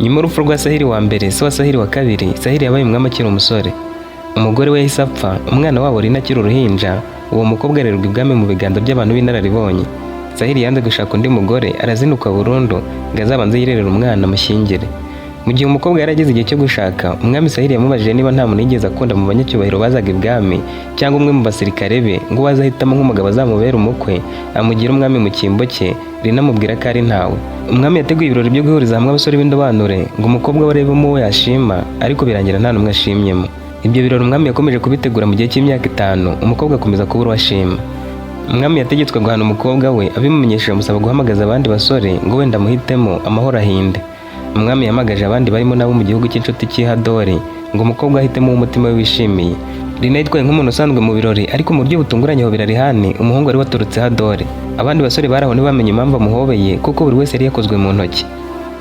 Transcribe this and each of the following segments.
Nyuma y'urupfu rwa Sahiri wa mbere, se wa Sahiri wa kabiri, Sahiri yabaye umwami akiri umusore. Umugore we yahise apfa, umwana wabo Rina akiri uruhinja. Uwo mukobwa arererwa ibwami mu biganza by'abantu b'inararibonye. Sahiri yanze gushaka undi mugore, arazinukwa burundu ngo azabanze yirerere umwana amushyingire. Mu gihe umukobwa yari ageze igihe cyo gushaka, umwami Sahiri yamubajije niba nta muntu yigeze akunda mu banyacyubahiro bazaga ibwami cyangwa umwe mu basirikare be, ngo uwo azahitamo nk'umugabo azamubera umukwe, amugire umwami mu cyimbo cye. Rina amubwira ko ari ntawe. Umwami yateguye ibirori byo guhuriza hamwe abasore b'indobanure ngo umukobwa we arebemo uwo yashima, ariko birangira nta n'umwe ashimyemo. Ibyo birori umwami yakomeje kubitegura mu gihe cy'imyaka 5, umukobwa akomeza kubura uwo ashima. Umwami yategetswe guhana umukobwa we, abimumenyesheje amusaba guhamagaza abandi basore ngo wenda amuhitemo amahoro ahinde. Umwami yahamagaje abandi barimo n'abo mu gihugu cy'inshuti cy'Ihadori ngo umukobwa ahitemo uwo umutima we wishimiye. Rina yitwaye nk'umuntu usanzwe mu birori, ariko mu buryo butunguranye ahobera Rihani, umuhungu wari waturutse Hadori. Abandi basore bari aho ntibamenye impamvu amuhobeye, kuko buri wese yari yakozwe mu ntoki.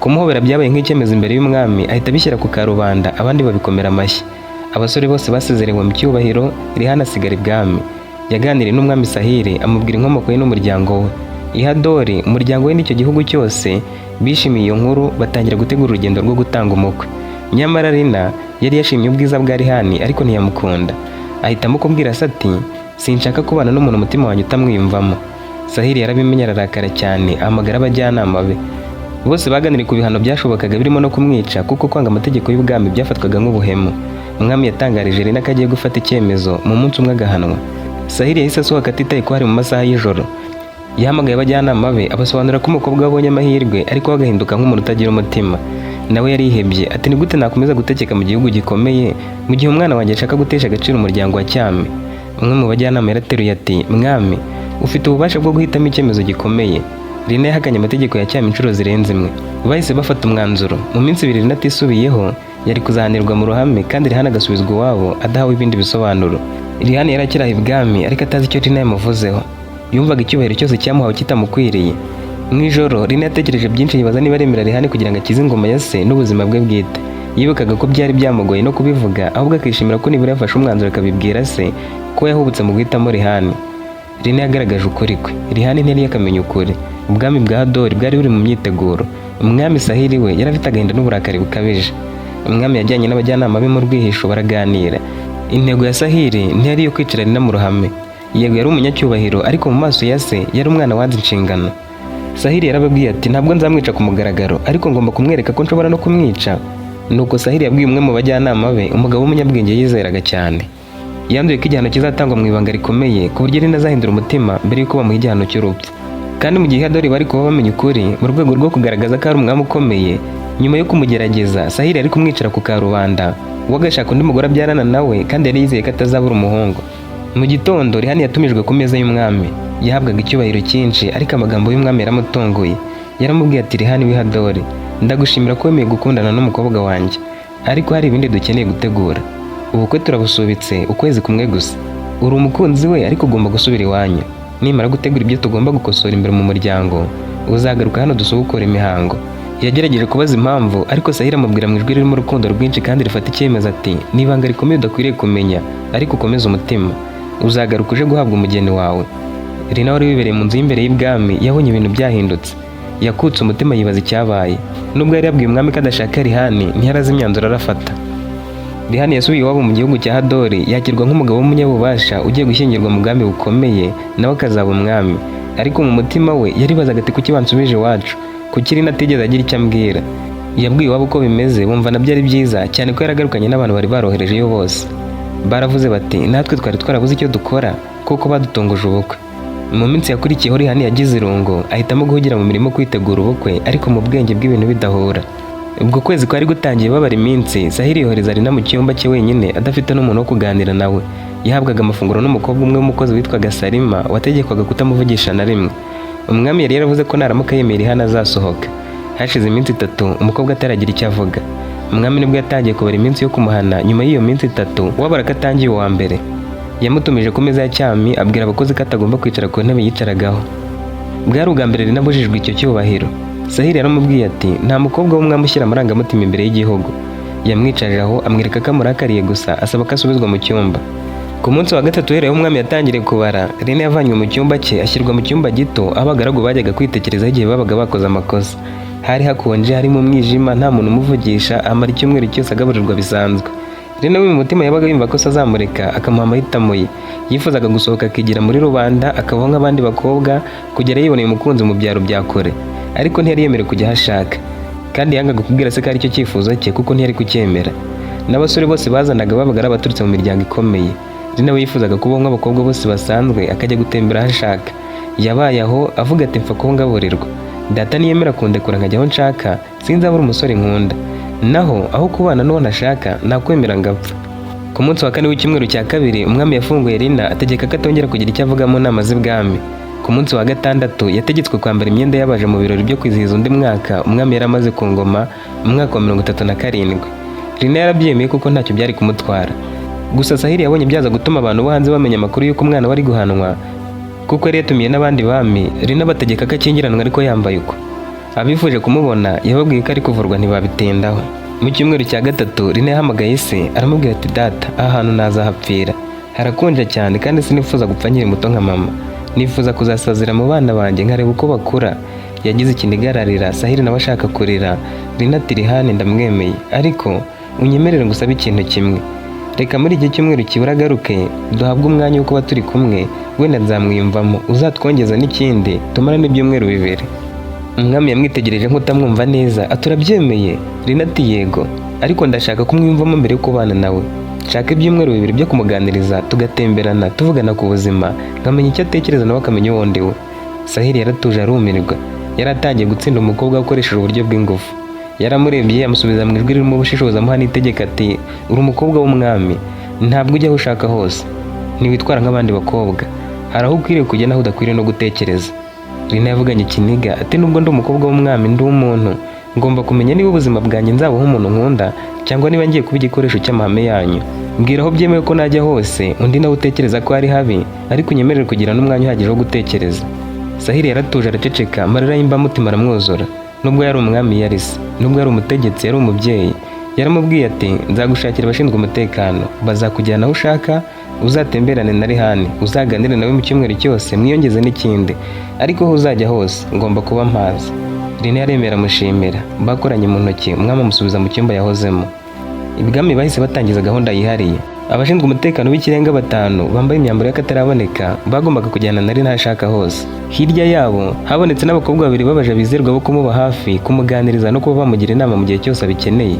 Kumuhobera byabaye nk'icyemezo imbere y'umwami, ahita abishyira ku karubanda, abandi babikomera amashyi. Abasore bose basezerewe mu cyubahiro, Rihani asigara ibwami. Yaganiriye n'umwami Sahiri, amubwira inkomoko ye n'umuryango we. Ihadori, umuryango we n'icyo gihugu cyose bishimiye iyo nkuru, batangira gutegura urugendo rwo gutanga umukwe. Nyamara Rina yari yashimye ubwiza bwa Rihani, ariko ntiyamukunda. Ahitamo kubwira se ati: "Sinshaka kubana n'umuntu umutima wanjye utamwiyumvamo." Sahiri yarabimenye, ararakara cyane, ahamagara abajyanama be. Bose baganiriye ku bihano byashobokaga, birimo no kumwica, kuko kwanga amategeko y'ubwami byafatwaga nk'ubuhemu. Umwami yatangarije Rina ko agiye gufata icyemezo mu munsi umwe agahanwa. Sahiri yahise asohoka atitaye ko hari mu masaha y'ijoro. Yahamagaye abajyanama be, abasobanurira ko umukobwa we abonye amahirwe, ariko we agahinduka nk'umuntu utagira umutima. Nawe yarihebye ati: "Ni gute nakomeza gutegeka mu gihugu gikomeye mu gihe umwana wanjye ashaka gutesha agaciro umuryango wa cyami?" Umwe mu bajyanama yarateruye ati: "Mwami, ufite ububasha bwo guhitamo icyemezo gikomeye. Rina yahakanye amategeko ya cyami inshuro zirenze imwe." Bahise bafata umwanzuro: mu minsi 2 Rina atisubiyeho, yari kuzahanirwa mu ruhame kandi Rihani agasubizwa iwabo adahawe ibindi bisobanuro. Rihani yari akiri aho ibwami, ariko atazi icyo Rina yamuvuzeho. Yumvaga icyubahiro cyose cyamuhawe kitamukwiriye. Mu ijoro Rina yatekereje byinshi, yibaza niba aremera Rihani kugira ngo akize ingoma ya se n'ubuzima bwe bwite. Yibukaga ko byari byamugoye no kubivuga, ahubwo akishimira ko nibura yafashe umwanzuro akabibwira se ko yahubutse mu guhitamo Rihani. Rina yagaragaje ukuri kwe, Rihani ntiyari yakamenya ukuri. Ubwami bwa Hadori bwari buri mu myiteguro. Umwami Sahiri we yari afite agahinda n'uburakari bukabije. Umwami yajyanye n'abajyanama be mu rwihisho, baraganira. Intego ya Sahiri ntiyari iyo kwicara Rina mu ruhame. Yego, yari umunyacyubahiro, ariko mu maso ya se yari umwana wanze inshingano. Sahiri yarababwiye ati: "Ntabwo nzamwica ku mugaragaro, ariko ngomba kumwereka ko nshobora no kumwica." Nuko Sahiri yabwiye umwe mu bajyanama be, umugabo w'umunyabwenge yizeraga cyane. Yanzuye ko igihano kizatangwa mu ibanga rikomeye, ku buryo Rina azahindura umutima mbere y'uko bamuha igihano cy'urupfu. Kandi mu gihe Hadori bari kuba bamenya ukuri, mu rwego rwo kugaragaza ko ari umwami ukomeye, nyuma yo kumugerageza, Sahiri yari kumwicara ku karubanda, we agashaka undi mugore abyarana nawe, kandi yari yizeye ko atazabura umuhungu. Mu gitondo Rihani yatumijwe ku meza y'umwami. Yahabwaga icyubahiro cyinshi, ariko amagambo y'umwami yaramutunguye. Yaramubwiye ati: "Rihani w'Ihadori, ndagushimira ko wemeye gukundana n'umukobwa wanjye, ariko hari ibindi dukeneye gutegura. Ubukwe turabusubitse ukwezi kumwe gusa. Uri umukunzi we, ariko ugomba gusubira iwanyu. Nimara gutegura ibyo tugomba gukosora imbere mu muryango, uzagaruka hano dusubukura imihango." Yagerageje kubaza impamvu, ariko Sahira amubwira mu ijwi ririmo urukundo rwinshi kandi rifata icyemezo ati: "Ni ibanga rikomeye udakwiriye kumenya, ariko ukomeze umutima, uzagaruka uje guhabwa umugeni wawe." Rina wari wibereye mu nzu y'imbere y'ibwami yabonye ibintu byahindutse. Yakutse umutima, yibaza icyabaye. Nubwo yari yabwiye umwami ko adashaka Rihani, ntiyari azi imyanzuro arafata. Rihani yasubiye iwabo mu gihugu cya Hadori, yakirwa nk'umugabo w'umunyabubasha ugiye gushyingirwa mu bwami bukomeye, nawe akazaba umwami. Ariko mu mutima we yaribazaga ati: "Kuki bansubije iwacu? Kuki Rina atigeze agira icyo ambwira?" Yabwiye iwabo uko bimeze, bumva nabyo ari byiza cyane ko yaragarukanye n'abantu bari baroherejeyo bose. Baravuze bati: "Natwe twari twarabuze icyo dukora kuko badutunguje ubukwe." Mu minsi yakurikiyeho Rihani yagize irungu, ahitamo guhugira mu mirimo kwitegura ubukwe, ariko mu bwenge bw'ibintu bidahura. Ubwo kwezi kwari gutangiye babara iminsi, Sahiri yohereza Rina mu cyumba cye wenyine, adafite n'umuntu wo kuganira nawe. Yahabwaga amafunguro n'umukobwa umwe w'umukozi witwaga Salima, wategekwaga kutamuvugisha na rimwe. Umwami yari yaravuze ko naramuka yemeye Rihani azasohoka. Hashize iminsi 3 umukobwa ataragira icyo avuga. Umwami nibwo yatangiye kubara iminsi yo kumuhana. Nyuma y'iyo minsi 3 wabara ko atangiye uwa mbere, yamutumije ku meza ya cyami, abwira abakozi ko atagomba kwicara ku ntebe yicaragaho. Bwari ubwa mbere Rina abujijwe icyo cyubahiro. Sahiri yaramubwiye ati: "Nta mukobwa w'umwami ushyira amarangamutima imbere y'igihugu." Yamwicaje aho, amwereka ko amurakariye gusa, asaba ko asubizwa mu cyumba. Ku munsi wa gatatu uhereye aho umwami yatangiriye kubara, Rina yavanywe mu cyumba cye, ashyirwa mu cyumba gito aho abagaragu bajyaga kwitekerezaho igihe babaga bakoze amakosa. Hari hakonje, harimo umwijima, nta muntu umuvugisha, amara icyumweru cyose agaburirwa bisanzwe. Rina we mu mutima yabaga yumva ko se azamureka akamuha amahitamo ye. Yifuzaga gusohoka akigira muri rubanda, akabaho nk'abandi bakobwa, kugera yiboneye umukunzi mu byaro bya kure. Ariko ntiyari yemerewe kujya aho ashaka. Kandi yangaga kubwira se ko aricyo cyifuzo cye kuko ntiyari kucyemera. N'abasore bose bazanaga babaga ari abaturutse mu miryango ikomeye. Rina we yifuzaga kubaho nk'abakobwa bose basanzwe, akajya gutembera aho ashaka. Yabaye aho avuga ati: "Mfa kuba ngaburirwa. Data niyemera kundekura nkajya aho nshaka, sinzabura umusore nkunda. Naho aho kubana n'uwo ntashaka, nakwemera ngapfa." Ku munsi wa kane w'icyumweru cya kabiri, umwami yafunguye Rina, ategeka ko atongera kugira icyo avuga mu nama z'ibwami. Ku munsi wa gatandatu yategetswe kwambara imyenda y'abaje mu birori byo kwizihiza undi mwaka umwami yari amaze ku ngoma, umwaka wa 37. Rina yarabyemeye kuko ntacyo byari kumutwara. Gusa Sahili yabonye byaza gutuma abantu bo hanze bamenya amakuru y'uko umwana we ari guhanwa, kuko yari yatumiye n'abandi bami. Rina bategeka ko akingiranwa ariko yambaye uko. Abifuje kumubona yababwiye ko ari kuvurwa, ntibabitindaho. Mu cyumweru cya gatatu Rina yahamagaye se, aramubwira ati: "Data, aha hantu nazahapfira, harakonja cyane kandi sinifuza gupfa nkiri muto nka mama. Nifuza kuzasazira mu bana banjye nkareba uko bakura." Yagize ikiniga ararira, Sahili nawe ashaka kurira. Rina ati: "Rihane, ndamwemeye, ariko unyemerere ngusabe ikintu kimwe. Reka muri iki cyumweru kibura agaruke, duhabwe umwanya wo kuba turi kumwe, wenda nzamwiyumvamo. Uzatwongeza n'ikindi, tumarane ibyumweru 2." Umwami yamwitegereje nk'utamwumva neza, ati: "Urabyemeye?" Rina ati: "Yego, ariko ndashaka kumwiyumvamo mbere yo kubana nawe. Nshaka ibyumweru 2 byo kumuganiriza, tugatemberana, tuvugana ku buzima, nkamenya icyo atekereza, nawe akamenya uwo ndi we." Sahili yaratuje arumirwa. Yari atangiye gutsinda umukobwa akoresheje uburyo bw'ingufu. Yaramurebye, amusubiza mu ijwi ririmo ubushishozi, amuha n'itegeko, ati: "Uri umukobwa w'umwami, ntabwo ujya aho ushaka hose, ntiwitwara nk'abandi bakobwa. Hari aho ukwiriye kujya n'aho udakwiriye no gutekereza." Rina yavuganye ikiniga ati: "Nubwo ndi umukobwa w'umwami, ndi umuntu. Ngomba kumenya niba ubuzima bwanjye nzabuha umuntu nkunda cyangwa niba ngiye kuba igikoresho cy'amahame yanyu. Mbwira aho byemewe ko najya hose, undi nawe utekereza ko ari habi, ariko unyemerere kugira n'umwanya uhagije wo gutekereza." Sahili yaratuje araceceka, amarira y'imbamutima aramwuzura. Nubwo yari umwami yari se, nubwo yari umutegetsi yari umubyeyi. Yaramubwiye ati: "Nzagushakira abashinzwe umutekano, bazakujyana aho ushaka, uzatemberane na Rihani, uzaganire nawe mu cyumweru cyose, mwiyongeze n'ikindi, ariko aho uzajya hose ngomba kuba mpazi." Rina yaremera, amushimira. Bakoranye mu ntoki, umwami amusubiza mu cyumba yahozemo. Ibwami bahise batangiza gahunda yihariye. Abashinzwe umutekano w'ikirenga batanu bambaye imyambaro y'akataraboneka bagombaga kujyana na Rina aho ashaka hose. Hirya yabo habonetse n'abakobwa babiri babaja bizerwa bo kumuba hafi, kumuganiriza no kuba bamugira inama mu gihe cyose abikeneye.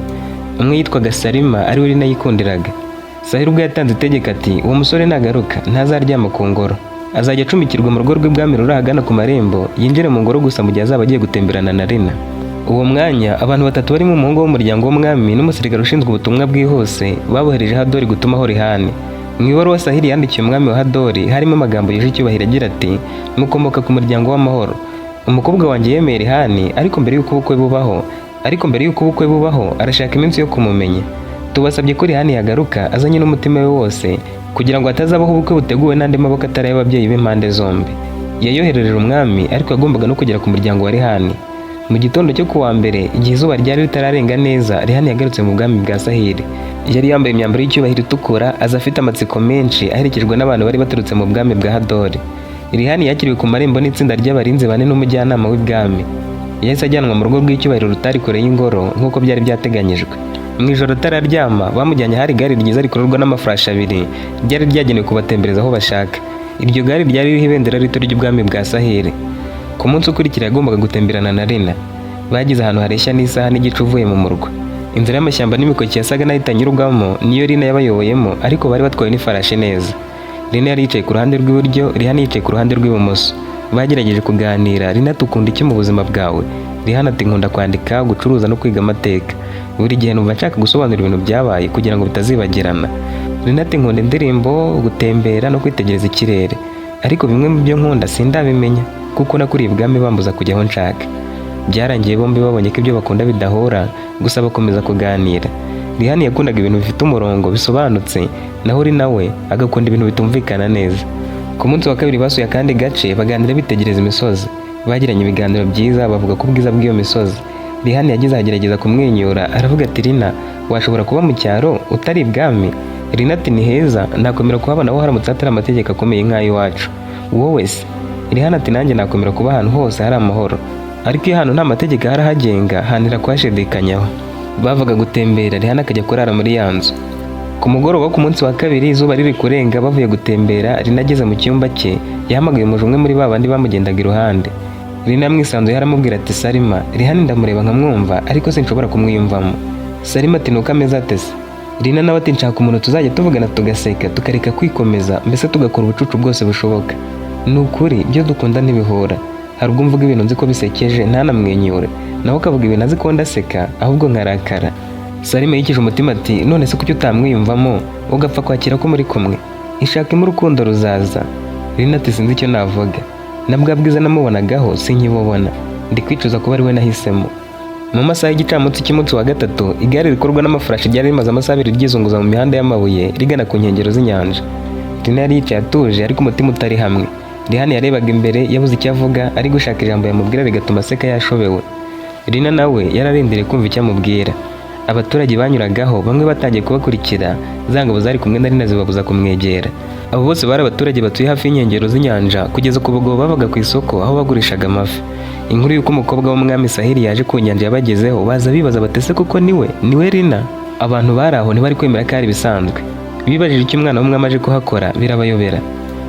Umwe yitwaga Salima, ariwe Rina yikundiraga. Sahili ubwo yatanze itegeko ati: "Uwo musore nagaruka ntazaryama ku ngoro, azajya acumbikirwa mu rugo rw'ibwami ruri ahagana ku marembo, yinjire mu ngoro gusa mu gihe azaba agiye gutemberana na Rina." Uwo mwanya abantu batatu barimo umuhungu w'umuryango w'umwami n'umusirikare ushinzwe ubutumwa bwihuse babohereje Hadori gutumaho Rihani. Mu ibaruwa Sahili yandikiye umwami wa Hadori harimo amagambo yuje icyubahiro agira ati: "Mukomoka ku muryango w'amahoro. Umukobwa wanjye yemeye Rihani, ariko mbere y'uko ubukwe bubaho arashaka iminsi yo kumumenya. Tubasabye ko Rihani yagaruka azanye n'umutima we wose, kugira ngo hatazabaho ubukwe buteguwe n'andi maboko atari ay'ababyeyi b'impande zombi." Yayoherereje umwami, ariko yagombaga no kugera ku muryango wa Rihani. Mu gitondo cyo kuwa mbere, igihe izuba ryari ritararenga neza, Rihani yagarutse mu bwami bwa Sahili. Yari yambaye imyambaro y'icyubahiro itukura, aza afite amatsiko menshi, aherekejwe n'abantu bari baturutse mu bwami bwa Hadori. Rihani yakiriwe ku marembo n'itsinda ry'abarinzi bane n'umujyanama w'ibwami. Yahise ajyanwa mu rugo rw'icyubahiro rutari kure y'ingoro nk'uko byari byateganyijwe. Mu ijoro atararyama, bamujyanye ahari igare ryiza rikururwa n'amafarashi abiri, ryari ryagenewe kubatembereza aho bashaka. Iryo gare ryari ririho ibendera rito ry'ubwami bwa Sahili. Ku munsi ukurikira yagombaga gutemberana na Rina. Bageze ahantu hareshya n'isaha n'igice uvuye mu murwa. Inzira y'amashyamba n'imikoki yasaga n'aho itanyurwamo niyo Rina yabayoboyemo, ariko bari batwawe n'ifarashi neza. Rina yari yicaye ku ruhande rw'iburyo, Rihani yicaye ku ruhande rw'ibumoso. Bagerageje kuganira. Rina ati: "Ukunda iki mu buzima bwawe?" Rihani ati: "Nkunda kwandika, gucuruza no kwiga amateka. Buri gihe numva nshaka gusobanura ibintu byabaye kugira ngo bitazibagirana." Rina ati: "Nkunda indirimbo, gutembera no kwitegereza ikirere. Ariko bimwe mu byo nkunda sindabimenya kuko nakuriye ibwami bambuza kujya aho nshaka." Byarangiye bombi babonye ko ibyo bakunda bidahura, gusa bakomeza kuganira. Rihani yakundaga ibintu bifite umurongo, bisobanutse, naho Rina we agakunda ibintu bitumvikana neza. Ku munsi wa kabiri basuye akandi gace, baganira bitegereza imisozi. Bagiranye ibiganiro byiza, bavuga ku bwiza bw'iyo misozi. Rihani yagize agerageza kumwenyura, aravuga ati: "Rina, washobora kuba mu cyaro utari ibwami?" Rina ati: "Ni heza, nakwemera kuhaba naho haramutse hatari amategeko akomeye nk'ay'iwacu. Wowe se?" Rihani ati: "Nanjye nakwemera kuba ahantu hose hari amahoro." Ariko iyo ahantu nta mategeko ahari ahagenga, hantera kuhashidikanyaho. Bavaga gutembera, Rihana akajya kurara muri ya nzu. Ku mugoroba wo ku munsi wa kabiri, izuba riri kurenga, bavuye gutembera, Rina ageze mu cyumba cye, yahamagaye umuja umwe muri ba bandi bamugendaga iruhande. Rina yamwisanzuye, aramubwira ati: "Salima, Rihani ndamureba nkamwumva, ariko sinshobora kumwiyumvamo." Salima ati: "Nuko ameze ate se?" Rina nawe ati: "Nshaka umuntu tuzajya tuvugana, tugaseka, tukareka kwikomeza, mbese tugakora ubucucu bwose bushoboka. Ni ukuri ibyo dukunda ntibihura. Hari ubwo mvuga ibintu nzi ko bisekeje ntanamwenyure, nawe ukavuga ibintu azi ko ndaseka, ahubwo nkarakara." Salima yikije umutima ati: "None se kuki utamwiyumvamo, ugapfa kwakira ko muri kumwe? Ishakemo urukundo ruzaza." Rina ati: "Sinzi icyo navuga. Na bwa bwiza namubonagaho sinkibubona. Ndi kwicuza kuba ari we nahisemo." Mu masaha y'igicamunsi cy'umunsi wa gatatu, igare rikorwa n'amafarashi ryari rimaze amasaha 2 ryizunguza mu mihanda y'amabuye rigana ku nkengero z'inyanja. Rina yari yicaye atuje, ariko umutima utari hamwe. Rihani yarebaga imbere, yabuze icyo avuga, ari gushaka ijambo yamubwira bigatuma aseka yashobewe. Rina nawe yararindiriye kumva icyo amubwira. Abaturage banyuragaho bamwe batangiye kubakurikira, za ngabo zari kumwe na Rina zibabuza kumwegera. Abo bose bari abaturage batuye hafi y'inkengero z'inyanja, kugeza ku bagabo babaga ku isoko aho bagurishaga amafi. Inkuru y'uko umukobwa w'umwami Sahili yaje ku nyanja yabagezeho, baza bibaza batese kuko niwe Rina. Abantu bari aho ntibari kwemera ko ari ibisanzwe. Bibajije icyo umwana w'umwami aje kuhakora, birabayobera.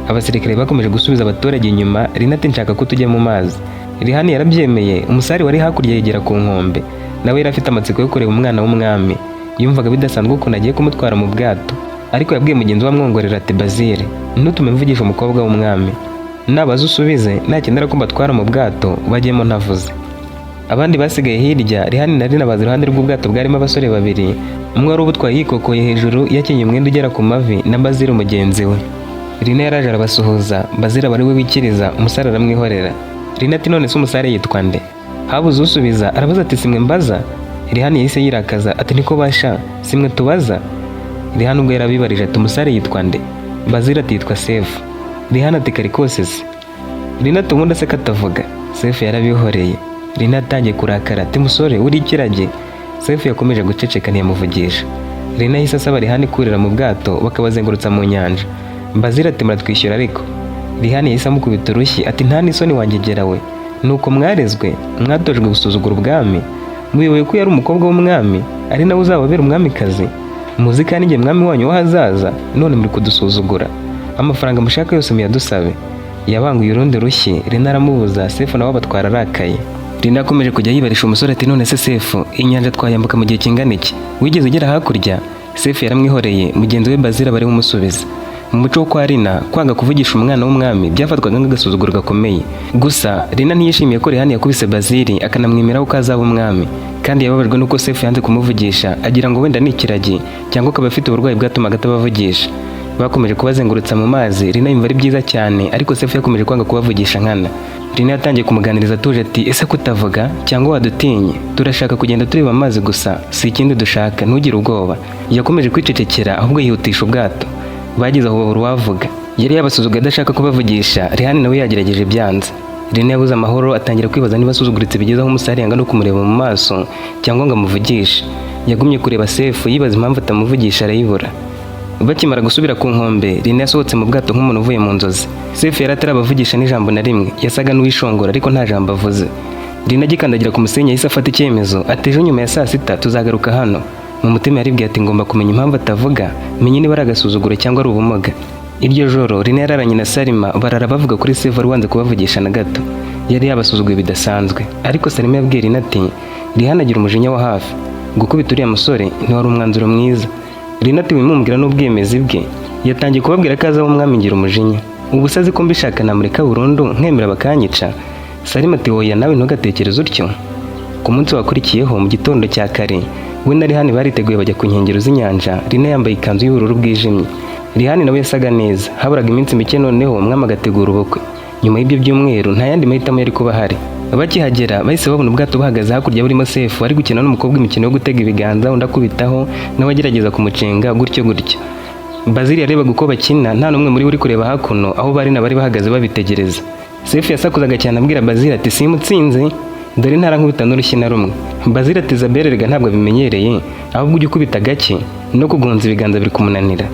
Abasirikare bakomeje gusubiza abaturage inyuma. Rina ati: "Nshaka ko tujya mu mazi." Rihani yarabyemeye. Umusare wari hakurya yegera ku nkombe, nawe yari afite amatsiko yo kureba umwana w'umwami. Yumvaga bidasanzwe ukuntu agiye kumutwara mu bwato, ariko yabwiye mugenzi we amwongorera ati: "Bazire, ntutume mvugisha umukobwa w'umwami. Nabaza usubize, nakenera ko mbatwara mu bwato bajyemo ntavuze." Abandi basigaye hirya. Rihani na Rina baza iruhande rw'ubwato bwarimo abasore babiri, umwe wari ubutwaye yikokoye hejuru, yakenyeye umwenda ugera ku mavi, na Bazire mugenzi we. Rina yaraje arabasuhuza, Bazire aba ari we wikiriza, umusare aramwihorera. Rina ati: "None se umusare yitwa nde?" Habuze usubiza, arabaza ati: "Simwe mbaza?" Rihani yahise yirakaza ati: "Niko basha, simwe tubaza?" Rihani ubwo yarabibarije ati: "Umusare yitwa nde?" Bazire ati: "Yitwa Sefu." Rihani ati: "Kari kose se?" Rina ati: "Ubundi se katavuga?" Sefu yarabihoreye. Rina atangiye kurakara ati: "Musore, uri ikiragi." Sefu yakomeje guceceka, ntiyamuvugisha. Rina yahise asaba Rihani kurira mu bwato bakabazengurutsa mu nyanja. Bazire ati: "Muratwishyura ariko." Rihani yahise amukubita urushyi ati: "Nta n'isoni wangegera we? Nuko mwarezwe, mwatojwe gusuzugura ubwami? Muyoboye ko yari umukobwa w'umwami, ari nawe uzababera umwamikazi? Muzi kandi njye mwami wanyu w'ahazaza, none muri kudusuzugura. Amafaranga mushaka yose muyadusabe." Yabanguye urundi rushyi, Rina aramubuza. Sefu nawe abatwara arakaye. Rina yakomeje kujya yibarisha umusore ati: "None se Sefu, inyanja twayambuka mu gihe kingana iki? Wigeze ugera hakurya?" Sefu yaramwihoreye, mugenzi we Bazira bari bumusubiza. Mu muco wo kwa Rina, kwanga kuvugisha umwana w'umwami byafatwaga nk'agasuzuguro gakomeye. Gusa Rina ntiyishimiye ko Rihani yakubise Bazili akanamwemera ko azaba umwami, kandi yababajwe n'uko Sefu yanze kumuvugisha, agira ngo wenda ni ikiragi cyangwa akaba afite uburwayi bwatumaga atabavugisha. Bakomeje kubazengurutsa mu mazi, Rina yumva ari byiza cyane, ariko Sefu yakomeje kwanga kubavugisha nkana. Rina yatangiye kumuganiriza atuje ati: "Ese kutavuga cyangwa wadutinye? Turashaka kugenda tureba amazi gusa, si ikindi dushaka, ntugire ubwoba." Yakomeje kwicecekera, ahubwo yihutisha ubwato. Bageze aho babura uwavuga. Yari yabasuzuguye adashaka kubavugisha. Rihani nawe yagerageje, byanze. Rina yabuze amahoro, atangira kwibaza niba asuzuguritse bigeze aho umusare yanga no kumureba mu maso cyangwa ngo amuvugishe. Yagumye kureba Sefu yibaza impamvu atamuvugisha, arayibura. Bakimara gusubira ku nkombe, Rina yasohotse mu bwato nk'umuntu uvuye mu nzozi. Sefu yari atarabavugisha n'ijambo na rimwe, yasaga n'uwishongora ariko nta jambo avuze. Rina agikandagira ku musenyi yahise afata icyemezo ati: "Ejo nyuma ya saa sita tuzagaruka hano." Mu mutima yaribwiye ati: "Ngomba kumenya impamvu atavuga, menye niba ari agasuzuguro cyangwa ari ubumuga." Iryo joro Rina yararanye na Salima, barara bavuga kuri Sefu wari wanze kubavugisha na gato. Yari yabasuzuguye bidasanzwe, ariko Salima yabwiye Rina ati: "Rihana agira umujinya wa hafi, gukubita uriya musore ntiwari umwanzuro mwiza." Rina ati: "Wimumbwira n'ubwemezi bwe, yatangiye kubabwira ko azaba umwami ngira umujinya. Ubu se azi ko mbishaka namureka burundu nkemera bakanyica?" Salima ati: "Oya, nawe ntugatekereze utyo." Ku munsi wakurikiyeho mu gitondo cya kare, we na Rihani bariteguye bajya ku nkengero z'inyanja. Rina yambaye ikanzu y'ubururu bwijimye, Rihani nawe yasaga neza. Haburaga iminsi mike noneho umwami agategura ubukwe. Nyuma y'ibyo byumweru nta yandi mahitamo yari kuba ahari. Bakihagera bahise babona ubwato buhagaze hakurya, burimo Sefu ari gukina n'umukobwa imikino yo gutega ibiganza, undi akubitaho, nawe agerageza kumucenga gutyo gutyo. Bazili yarebaga uko bakina, nta n'umwe muri bo uri kureba hakuno aho bari na bari bahagaze babitegereza. Sefu yasakuzaga cyane abwira Bazili ati: "Simutsinze, dore ntarankubita n'urushyi na rumwe." Bazili ati: "Isabelle rega ntabwo abimenyereye, ahubwo ujya ukubita gake, no kugonza ibiganza biri kumunanira."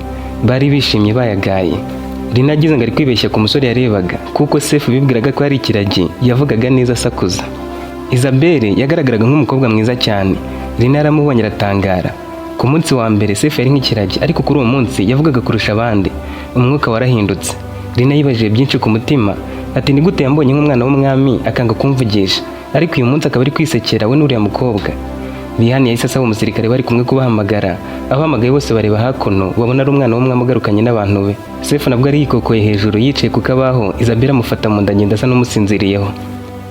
Bari bishimye bayagaye. Rina agize ngo ari kwibeshya ku musore yarebaga, kuko Sefu bibwiraga ko ari ikiragi, yavugaga neza asakuza. Isabelle yagaragaraga nk'umukobwa mwiza cyane. Rina yaramubonye aratangara. Ku munsi wa mbere Sefu yari nk'ikiragi, ariko kuri uwo munsi yavugaga kurusha abandi. Umwuka warahindutse. Rina yibajije byinshi ku mutima, ati: "Ni gute yambonye nk'umwana w'umwami akanga kumvugisha, ariko uyu munsi akaba ari kwisekera we n'uriya mukobwa?" Rihani yahise asaba umusirikare bari kumwe kubahamagara. Abahamagaye bose bareba hakuno, babona ari umwana w'umwami ugarukanye n'abantu be. Sefu nabwo yari yikokoye hejuru, yicaye ku kabaho. Isabella amufata mu nda, agenda asa n'umusinziriyeho.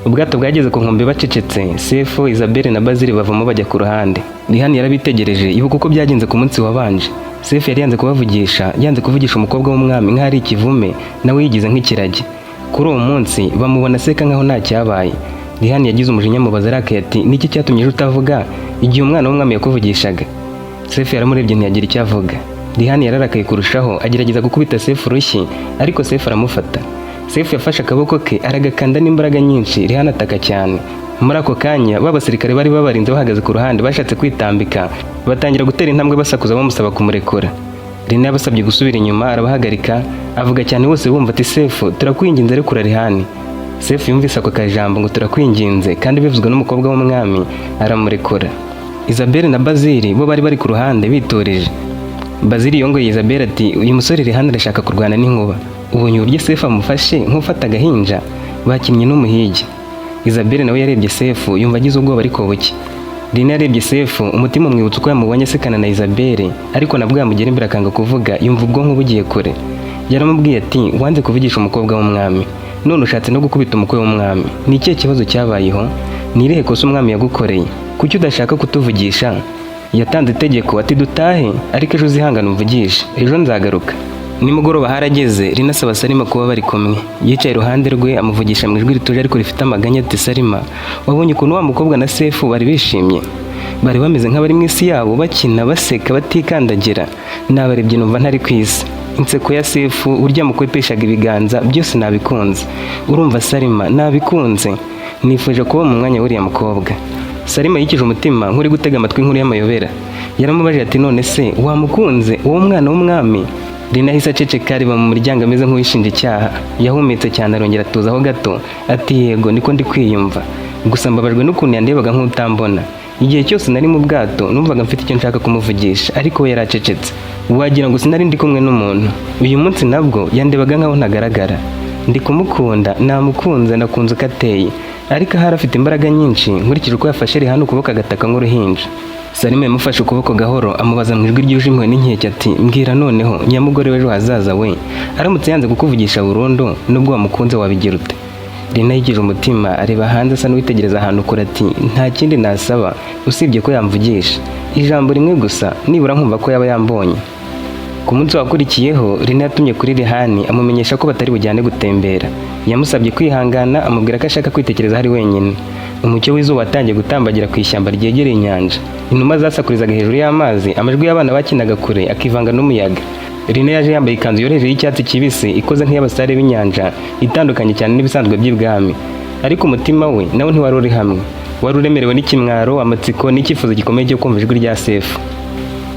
Ubwato bwageze ku nkombe bacecetse. Sefu, Isabelle na Bazili bavamo bajya ku ruhande. Rihani yarabitegereje, ibuka uko byagenze ku munsi wabanje. Sefu yari yanze kubavugisha, yanze kuvugisha umukobwa w'umwami nk'aho ari ikivume, nawe yigize nk'ikiragi. Kuri uwo munsi bamubona aseka nk'aho nta cyabaye. Rihani yagize umujinya, amubaza arakaye ati: "Niki cyatumye ejo utavuga igihe umwana w'umwami yakuvugishaga?" Sefu yaramurebye, ntiyagira icyo avuga. Rihani yararakaye kurushaho, agerageza gukubita Sefu urushyi, ariko Sefu aramufata. Sefu yafashe akaboko ke aragakanda n'imbaraga nyinshi. Rihani ataka cyane. Muri ako kanya ba basirikare bari babarinze bahagaze ku ruhande bashatse kwitambika, batangira gutera intambwe basakuza bamusaba kumurekura. Rina yabasabye gusubira inyuma, arabahagarika, avuga cyane bose bumva ati: "Sefu, turakwinginze, rekura Rihani." Sefu yumvise ako kajambo ngo "turakwinginze" kandi bivuzwe n'umukobwa w'umwami, aramurekura. Isabelle na Bazili bo bari bari ku ruhande biturije. Bazili yongoye Isabelle ati: "Uyu musore Rihani arashaka kurwana n'inkuba. Ubonye uburyo Sefu amufashe nk'ufata agahinja? Bakinnye n'umuhigi." Isabelle nawe yarebye Sefu, yumva agize ubwoba ariko buke. Rina yarebye Sefu, umutima umwibutsa uko yamubonye asekana na Isabelle, ariko nabwo yamugera imbere akanga kuvuga, yumva ubwonko bugiye kure. Yaramubwiye ati: "Wanze kuvugisha umukobwa w'umwami, none ushatse no gukubita umukwe w'umwami. Ni ikihe kibazo cyabayeho? Ni irihe kosa umwami yagukoreye? Kuki udashaka kutuvugisha?" Yatanze itegeko ati: "Dutahe, ariko ejo uzihangane umvugishe, ejo nzagaruka." Nimugoroba harageze, Rina asaba Salima kuba bari kumwe. Yicaye iruhande rwe, amuvugisha mu ijwi rituje ariko rifite amaganya ati: "Salima, wabonye ukuntu wa mukobwa na Sefu bari bishimye? Bari bameze nk'abari mu isi yabo, bakina, baseka, batikandagira. Nabarebye numva ntari ku isi. Inseko ya Sefu, burya mukwepeshaga ibiganza, byose nabikunze. Urumva Salima, nabikunze. Nifuje kuba mu mwanya w'uriya mukobwa." Salima yikije umutima nk'uri gutega amatwi inkuru y'amayobera. Yaramubajije ati: "None se wamukunze uwo mwana w'umwami?" Rina ahise aceceka, areba mu muryango ameze nk'uwishinja icyaha. Yahumetse cyane, arongera atuzaho gato ati: "Yego, niko ndi kwiyumva. Gusa mbabajwe n'ukuntu yandebaga nk'utambona. Igihe cyose nari mu bwato numvaga mfite icyo nshaka kumuvugisha, ariko we yaracecetse, wagira ngo sinari ndi kumwe n'umuntu. Uyu munsi nabwo yandebaga nkaho ntagaragara. Ndi kumukunda, namukunze, nakunze uko ateye, ariko ahari afite imbaraga nyinshi nkurikije uko yafashe Rihana ukuboko agataka nk'uruhinja." Salima yamufashe ukuboko gahoro, amubaza mu ijwi ryuje impuhwe n'inkeke ati: "Mbwira noneho, nyamugore w'ejo hazaza we, aramutse yanze kukuvugisha burundu nubwo wamukunze, wabigira ute?" Rina yigije umutima, areba hanze asa n'uwitegereza ahantu kure ati: "Nta kindi nasaba usibye ko yamvugisha ijambo rimwe gusa, nibura nkumva ko yaba yambonye." Ku munsi wakurikiyeho Rina yatumye kuri Rihani, amumenyesha ko batari bujyane gutembera. Yamusabye kwihangana, amubwira ko ashaka kwitekereza ari wenyine. Umucyo w'izuba watangiye gutambagira ku ishyamba ryegereye inyanja. Inuma zasakurizaga hejuru y'amazi, amajwi y'abana bakinaga kure akivanga n'umuyaga. Rina yaje yambaye ikanzu yoroheje y'icyatsi kibisi, ikoze nk'iy'abasare b'inyanja, itandukanye cyane n'ibisanzwe by'ibwami. Ariko umutima we nawe ntiwari uri hamwe. Wari uremerewe n'ikimwaro, amatsiko n'icyifuzo gikomeye cyo kumva ijwi rya Sefu.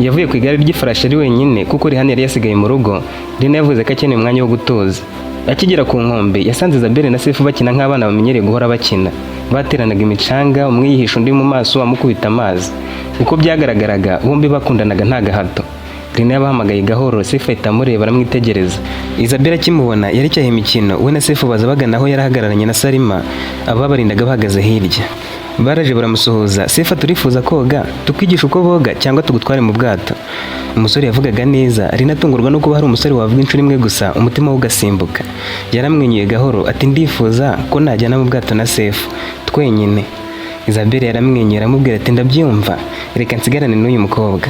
Yavuye ku igare ry'ifarashi ari wenyine kuko Rihani yari yasigaye mu rugo. Rina yavuze ko akeneye umwanya wo gutuza. Akigera ku nkombe yasanze Isabelle na Sefu bakina nk'abana bamenyereye guhora bakina. Bateranaga imicanga, umwe yihisha undi mu maso amukubita amazi. Uko byagaragaraga bombi bakundanaga nta gahato. Rina yabahamagaye gahoro, Sefu ahita amureba, aramwitegereza. Isabelle akimubona yerekeye imikino, we na Sefu baza bagana aho yari ahagararanye na Salima, ababarindaga bahagaze hirya. Baraje baramusuhuza. Sefu: "Turifuza koga, tukwigisha uko boga cyangwa tugutware mu bwato." Umusore yavugaga neza. Rina atungurwa no kuba hari umusore wavuga inshuro imwe gusa umutima we ugasimbuka. Yaramwenyuye gahoro ati: "Ndifuza ko najyana mu bwato na Sefu twenyine." Isabelle yaramwenyuye, aramubwira ati: "Ndabyumva, reka nsigarane n'uyu mukobwa."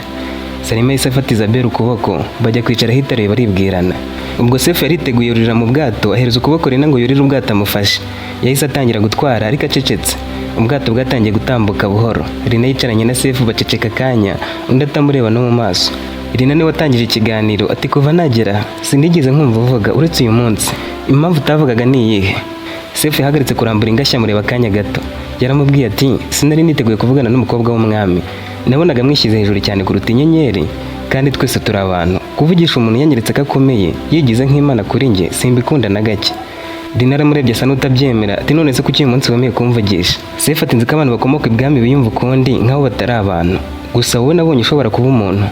Salima yahise afata Isabelle ukuboko, bajya kwicara ahitaruye, baribwirana. Ubwo Sefu yariteguye, yurira mu bwato, ahereza ukuboko Rina ngo yurire ubwato amufashe. Yahise atangira gutwara ariko acecetse. Ubwato bwatangiye gutambuka buhoro. Rina yicaranye na Sefu, baceceka akanya, undi atamureba no mu maso. Rina niwe watangije ikiganiro ati: "Kuva nagera sinigeze nkumva uvuga uretse uyu munsi. Impamvu utavugaga ni iyihe?" Sefu yahagaritse kurambura ingashya, amureba akanya gato. Yaramubwiye ati: "Sinari niteguye kuvugana n'umukobwa w'umwami. Nabonaga mwishyize hejuru cyane kuruta inyenyeri, kandi twese turi abantu. Kuvugisha umuntu yanyeretse ko akomeye, yigize nk'imana, kuri njye simbikunda na gake." Rina aramurebye asa n'utabyemera, ati: "None se kuki uyu munsi wemeye kumvugisha?" Sefu ati: "Nzi ko abantu bakomoka ibwami biyumva ukundi, nk'aho batari abantu. Gusa wowe nabonye ushobora kuba umuntu.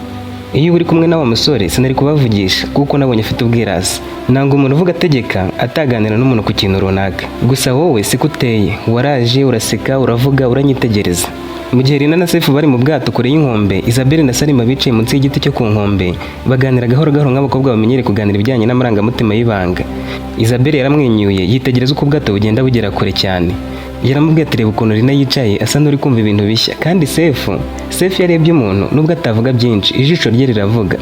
Iyo uri kumwe na wa musore sinari kubavugisha, kuko nabonye afite ubwirasi. Nanga umuntu uvuga ategeka, ataganira n'umuntu ku kintu runaka. Gusa wowe siko uteye. Waraje, uraseka, uravuga, uranyitegereza." Mu gihe Rina na Sefu bari mu bwato kure y'inkombe, Isabelle na Salima bicaye munsi y'igiti cyo ku nkombe, baganira gahoro gahoro nk'abakobwa bamenyereye kuganira ibijyanye n'amarangamutima y'ibanga. Isabelle yaramwenyuye, yitegereza uko ubwato bugenda bugera kure cyane. Yaramubwiye ati: "Reba ukuntu Rina yicaye asa n'uri kumva ibintu bishya. Kandi Sefu yarebye umuntu, nubwo atavuga byinshi, ijisho rye riravuga.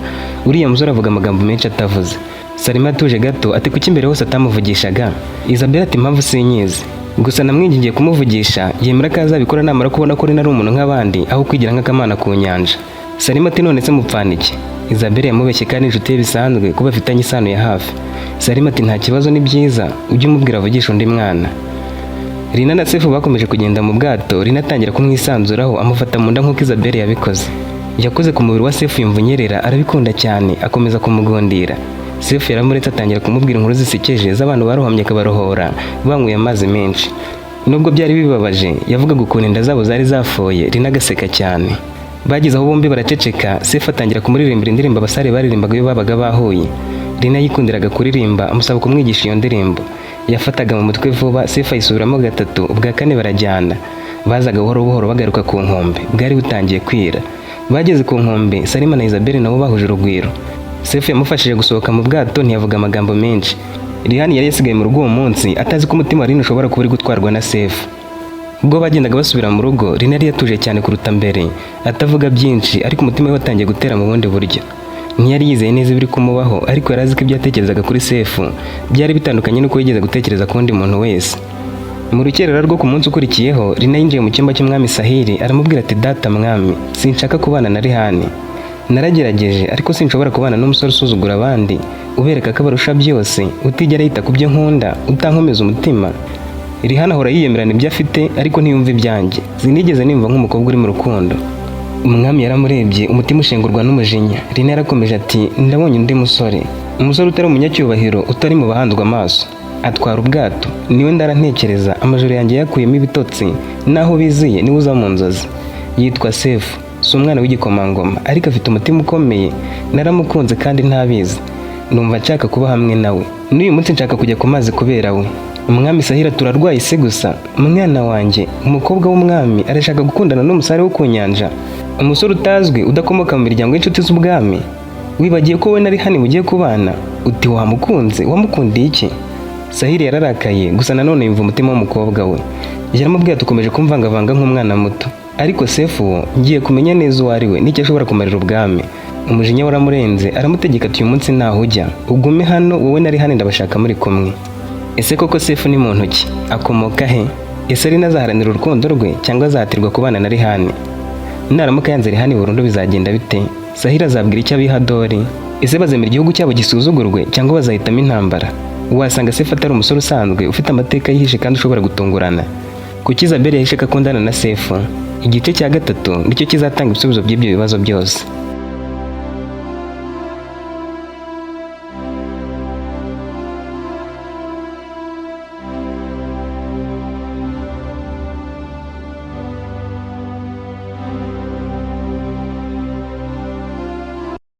Uriya musore avuga amagambo menshi atavuze." Salima atuje gato ati: "Kuki imbere hose atamuvugishaga?" Isabelle ati: "Impamvu sinyizi. Gusa namwingingiye kumuvugisha, yemera ko azabikora namara kubona ko Rina ari umuntu nk'abandi, aho kwigira nk'akamana ku nyanja." Salima ati: "None se mupfana iki?" Isabelle yamubeshye kandi inshuti ye bisanzwe, ko bafitanye isano ya hafi. Salima ati: "Nta kibazo, ni byiza, ujye umubwira avugisha undi mwana." Rina na Sefu bakomeje kugenda mu bwato. Rina atangira kumwisanzuraho, amufata mu nda nk'uko Isabelle yabikoze. Yakoze ku mubiri wa Sefu yumva unyerera, arabikunda cyane, akomeza kumugundira. Sefu yaramuretse, atangira kumubwira inkuru zisekeje z'abantu barohamye akabarohora banyweye amazi menshi. Nubwo byari bibabaje, yavugaga ukuntu inda zabo zari zafoye, Rina agaseka cyane. Bageze aho bombi baraceceka, Sefu atangira kumuririmbira indirimbo abasare baririmbaga iyo babaga bahuye. Rina yikundiraga kuririmba, amusaba kumwigisha iyo ndirimbo. Yafataga mu mutwe vuba. Sefu ayisubiramo gatatu, ubwa kane barajyana. Bazaga buhoro buhoro bagaruka ku nkombe, bwari butangiye kwira. Bageze ku nkombe, Salima na Isabelle nabo bahuje urugwiro. Sefu yamufashije gusohoka mu bwato, ntiyavuga amagambo menshi. Rihani yari yasigaye mu rugo uwo munsi, atazi ko umutima wa Rina ushobora kuba uri gutwarwa na Sefu. Ubwo bagendaga basubira mu rugo, Rina yari yatuje cyane kuruta mbere, atavuga byinshi, ariko umutima we watangiye gutera mu bundi buryo. Ntiyari yizeye neza ibiri kumubaho, ariko yari azi ko ibyo yatekerezaga kuri Sefu byari bitandukanye n'uko yigeze gutekereza ku wundi muntu wese. Mu rukerera rwo ku munsi ukurikiyeho, Rina yinjiye mu cyumba cy'umwami Sahili, aramubwira ati: "Data mwami, sinshaka kubana na Rihani. Naragerageje, ariko sinshobora kubana n'umusore usuzugura abandi, ubereka ko abarusha byose, utigera yita ku byo nkunda, utankomeza umutima. Rihani ahora yiyemerana ibyo afite, ariko ntiyumva ibyanjye. Sinigeze nimva nk'umukobwa uri mu rukundo." Umwami yaramurebye, umutima ushengurwa n'umujinya. Rina yarakomeje ati: "Ndabonye undi musore, umusore utari umunyacyubahiro, utari mu bahanzwe amaso, atwara ubwato. Niwe ndarantekereza. Amajoro yanjye yakuyemo ibitotsi, naho biziye niwe uza mu nzozi. Yitwa Sefu. Si umwana w'igikomangoma, ariko afite umutima ukomeye. Naramukunze kandi ntabizi. Numva nshaka kuba hamwe nawe. N'uyu munsi nshaka kujya ku mazi kubera we." Umwami Sahira: "Turarwaye se gusa mwana wanjye? Umukobwa w'umwami arashaka gukundana n'umusare wo ku nyanja, umusore utazwi, udakomoka mu miryango y'inshuti z'ubwami? Wibagiye ko wowe na Rihani mugiye kubana? Uti wamukunze? Wamukundiye iki?" Sahiri yararakaye, gusa nanone yumva umutima w'umukobwa we. Yaramubwiye ati: "Ukomeje kumvangavanga nk'umwana muto, ariko Sefu wo ngiye kumenya neza uwo ari we n'icyo ashobora kumarira ubwami." Umujinya waramurenze, aramutegeka ati: "Uyu munsi ntaho ujya, ugume hano wowe na Rihani, ndabashaka muri kumwe." Ese koko Sefu ni muntu ki? Akomoka he? Ese Rina azaharanira urukundo rwe cyangwa azahatirwa kubana na Rihani? Naramuka yanze Rihani burundu bizagenda bite? Sahira azabwira icyo abihadori? Ese bazemera igihugu cyabo gisuzugurwe cyangwa bazahitamo intambara? Wasanga Sefu atari umusore usanzwe, ufite amateka yihishe kandi ushobora gutungurana. Kuki Isabelle yahishe ko akundana na Sefu? Igice cya gatatu nicyo kizatanga ibisubizo by'ibyo bibazo byose.